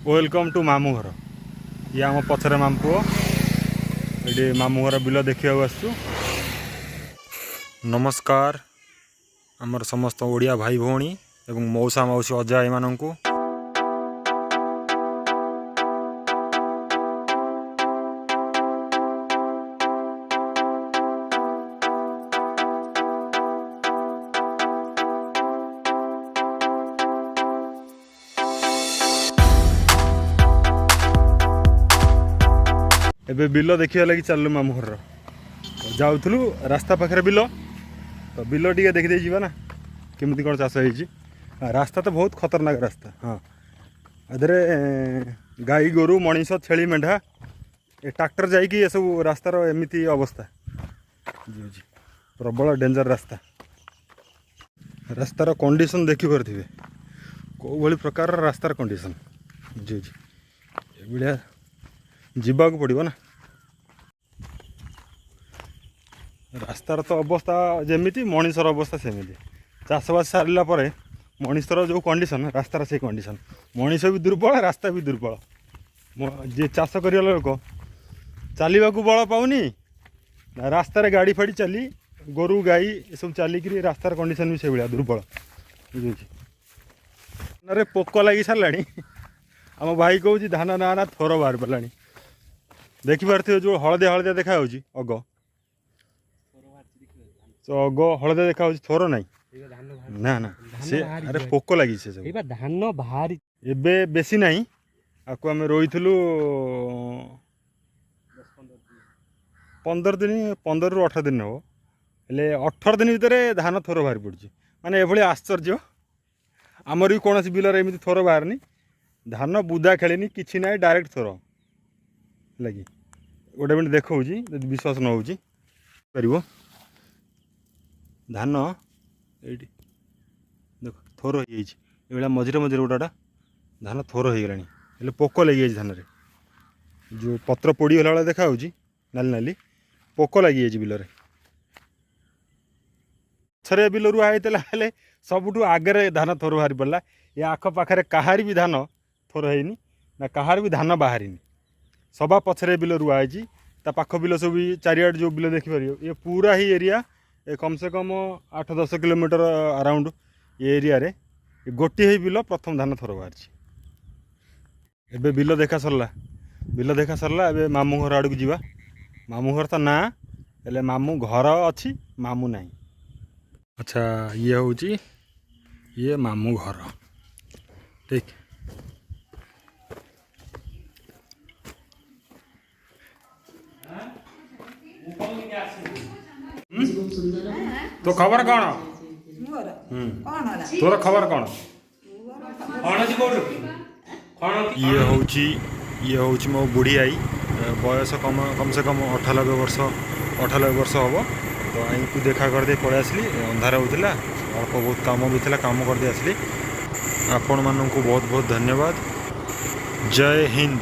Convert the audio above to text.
Welcome to ମାମୁଁ ଘର। ଇଏ ଆମ ପଛରେ ମାମୁଁ ପୁଅ। ଏଠି ମାମୁଁ ଘର ବିଲ ଦେଖିବାକୁ ଆସିଛୁ। ନମସ୍କାର ଆମର ସମସ୍ତ ଓଡ଼ିଆ ଭାଇ ଭଉଣୀ ଏବଂ ମଉସା, ମାଉସୀ, ଅଜା ଏମାନଙ୍କୁ। ଏବେ ବିଲ ଦେଖିବା ଲାଗି ଚାଲିଲୁ। ମାମୁଁ ଘରର ଯାଉଥିଲୁ, ରାସ୍ତା ପାଖରେ ବିଲ ତ ବିଲ ଟିକେ ଦେଖିଦେଇ ଯିବା ନା, କେମିତି କ'ଣ ଚାଷ ହେଇଛି। ରାସ୍ତା ତ ବହୁତ ଖତରନାକ ରାସ୍ତା। ହଁ, ଏଥିରେ ଗାଈ ଗୋରୁ, ମଣିଷ, ଛେଳି, ମେଣ୍ଢା, ଏ ଟ୍ରାକ୍ଟର ଯାଇକି ଏସବୁ ରାସ୍ତାର ଏମିତି ଅବସ୍ଥା ବୁଝିଛି। ପ୍ରବଳ ଡେଞ୍ଜର ରାସ୍ତା। ରାସ୍ତାର କଣ୍ଡିସନ୍ ଦେଖିପାରୁଥିବେ କେଉଁ ଭଳି ପ୍ରକାରର ରାସ୍ତାର କଣ୍ଡିସନ୍ ବୁଝିଛି। ଏଭଳିଆ ଯିବାକୁ ପଡ଼ିବ ନା। ରାସ୍ତାର ତ ଅବସ୍ଥା ଯେମିତି, ମଣିଷର ଅବସ୍ଥା ସେମିତି। ଚାଷବାସ ସାରିଲା ପରେ ମଣିଷର ଯେଉଁ କଣ୍ଡିସନ୍, ରାସ୍ତାର ସେଇ କଣ୍ଡିସନ୍। ମଣିଷ ବି ଦୁର୍ବଳ, ରାସ୍ତା ବି ଦୁର୍ବଳ। ଯିଏ ଚାଷ କରିବା ଲୋକ ଚାଲିବାକୁ ବଳ ପାଉନି ନା ରାସ୍ତାରେ ଗାଡ଼ି ଫାଡ଼ି ଚାଲି, ଗୋରୁ ଗାଈ ଏସବୁ ଚାଲିକିରି ରାସ୍ତାର କଣ୍ଡିସନ୍ ବି ସେଇଭଳିଆ ଦୁର୍ବଳ ବୁଝୁଛି। ଧାନରେ ପୋକ ଲାଗି ସାରିଲାଣି। ଆମ ଭାଇ କହୁଛି ଧାନ ନା ନା ଥୋର ବାହାରି ପଡ଼ିଲାଣି। ଦେଖିପାରୁଥିବେ ଯେଉଁ ହଳଦିଆ ହଳଦିଆ ଦେଖାଯାଉଛି ଅଗ ତ ଅଗ ହଳଦିଆ ଦେଖାଯାଉଛି, ଥୋର ନାହିଁ। ନା ନା, ସେ ଆରେ ପୋକ ଲାଗିଛି ସେ ସବୁ। ଏଇବା ଧାନ ବାହାରି। ଏବେ ବେଶୀ ନାହିଁ। ଆକୁ ଆମେ ରୋଇଥିଲୁ 15 ଦିନ, 15ରୁ 18 ଦିନ ହେବ। ହେଲେ 18 ଦିନ ଭିତରେ ଧାନ ଥୋର ବାହାରି ପଡ଼ୁଛି। ମାନେ ଏଭଳି ଆଶ୍ଚର୍ଯ୍ୟ, ଆମର ବି କୌଣସି ବିଲରେ ଏମିତି ଥୋର ବାହାରିନି। ଧାନ ବୁଦା ଖେଳିନି, କିଛି ନାହିଁ, ଡାଇରେକ୍ଟ ଥୋର। ହେଲା କି? ଗୋଟେ ମିନିଟ୍ ଦେଖାଉଛି, ଯଦି ବିଶ୍ୱାସ ନ ହେଉଛି ପାରିବ। ଧାନ ଏଇଠି ଦେଖ, ଥୋର ହେଇଯାଇଛି ଏଭଳିଆ ମଝିରେ ମଝିରେ ଗୋଟା ଧାନ ଥୋର ହେଇଗଲାଣି। ହେଲେ ପୋକ ଲାଗିଯାଇଛି ଧାନରେ। ଯେଉଁ ପତ୍ର ପୋଡ଼ିଗଲା ଭଳିଆ ଦେଖାହେଉଛି ନାଲି ନାଲି, ପୋକ ଲାଗିଯାଇଛି ବିଲରେ। ପଛରେ ବିଲ ରୁଆ ହେଇଥିଲା, ହେଲେ ସବୁଠୁ ଆଗରେ ଧାନ ଥୋର ବାହାରି ପଡ଼ିଲା। ଏ ଆଖପାଖରେ କାହାରି ବି ଧାନ ଥୋର ହେଇନି ନା କାହାର ବି ଧାନ ବାହାରିନି। ସବା ପଛରେ ବିଲ ରୁଆ ହେଇଛି। ତା ପାଖ ବିଲ ସବୁ ବି ଚାରିଆଡ଼େ ଯେଉଁ ବିଲ ଦେଖିପାରିବ, ଏ ପୁରା ହିଁ ଏରିଆ ଏ କମ୍ ସେ କମ୍ 8-10 କିଲୋମିଟର ଆରାଉଣ୍ଡ ଏ ଏରିଆରେ ଏ ଗୋଟିଏ ହିଁ ବିଲ ପ୍ରଥମ ଧାନ ଥୋର ବାହାରିଛି। ଏବେ ବିଲ ଦେଖା ସରିଲା। ବିଲ ଦେଖା ସରିଲା, ଏବେ ମାମୁଁ ଘର ଆଡ଼କୁ ଯିବା। ମାମୁଁ ଘର ତ ନା, ହେଲେ ମାମୁଁ ଘର ଅଛି, ମାମୁଁ ନାହିଁ। ଆଚ୍ଛା, ଇଏ ହେଉଛି ଇଏ ମାମୁଁ ଘର, ଠିକ୍। ତୋ ଖବର କ'ଣ? ମୋର କ'ଣ ହେଲା? ତୋର ଖବର କ'ଣ? ଖଣତି କୋଉଠି? ଖଣତି। ଇଏ ହେଉଛି ମୋ ବୁଢ଼ୀ ଆଈ। ବୟସ କମ କମ୍ ସେ କମ୍ 98 ବର୍ଷ, 98 ବର୍ଷ ହେବ। ତ ଆଈଙ୍କୁ ଦେଖା କରିଦେଇ ପଳେଇ ଆସିଲି। ଅନ୍ଧାର ହେଉଥିଲା, ଅଳ୍ପ ବହୁତ କାମ ବି ଥିଲା, କାମ କରିଦେଇ ଆସିଲି। ଆପଣମାନଙ୍କୁ ବହୁତ ବହୁତ ଧନ୍ୟବାଦ। ଜୟ ହିନ୍ଦ।